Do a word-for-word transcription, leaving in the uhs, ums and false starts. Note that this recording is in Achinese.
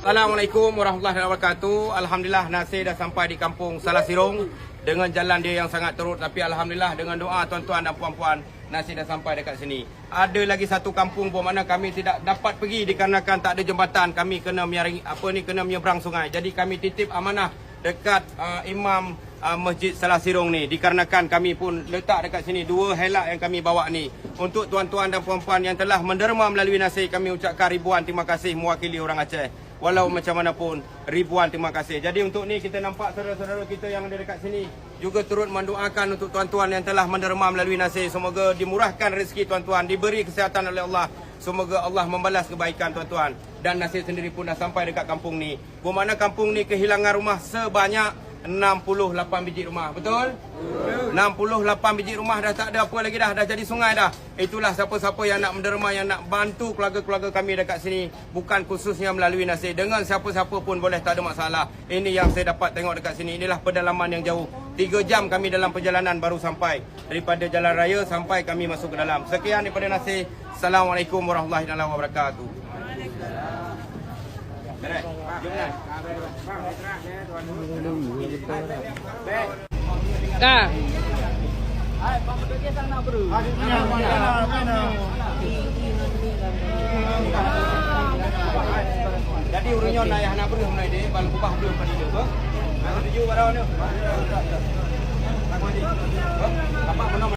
Assalamualaikum warahmatullahi wabarakatuh. Alhamdulillah, Nasir dah sampai di kampung Salasirong dengan jalan dia yang sangat teruk, tapi alhamdulillah dengan doa tuan-tuan dan puan-puan, Nasir dah sampai dekat sini. Ada lagi satu kampung, bermakna kami tidak dapat pergi dikarenakan tak ada jembatan. Kami kena miaring, apa ni, kena menyeberang sungai. Jadi kami titip amanah dekat, uh, imam, uh, Masjid Salasirong ni, dikarenakan kami pun letak dekat sini dua helak yang kami bawa ni. Untuk tuan-tuan dan puan-puan yang telah menderma melalui Nasir, kami ucapkan ribuan terima kasih mewakili orang Aceh. Walau macam mana pun, ribuan terima kasih. Jadi untuk ni kita nampak saudara-saudara kita yang ada dekat sini juga turut mendoakan untuk tuan-tuan yang telah menderma melalui Nasir. Semoga dimurahkan rezeki tuan-tuan, diberi kesihatan oleh Allah. Semoga Allah membalas kebaikan tuan-tuan. Dan Nasir sendiri pun dah sampai dekat kampung ni. Bermakna kampung ni kehilangan rumah sebanyak enam puluh lapan biji rumah. Betul? Enam puluh lapan biji rumah dah tak ada apa lagi dah. Dah jadi sungai dah. Itulah siapa-siapa yang nak menderma, yang nak bantu keluarga-keluarga kami dekat sini. Bukan khususnya melalui Nasir. Dengan siapa-siapa pun boleh, tak ada masalah. Ini yang saya dapat tengok dekat sini. Inilah pedalaman yang jauh. Tiga jam kami dalam perjalanan baru sampai. Daripada jalan raya sampai kami masuk ke dalam. Sekian daripada Nasir. Assalamualaikum warahmatullahi taala wabarakatuh. Beres. Jom, Nan. Ka. Jadi ureueng nyoe na yah na breuh meunai deh, ban kubah breuh padi tu, beuh. Nah, tuju barô nyoe. Apa menang?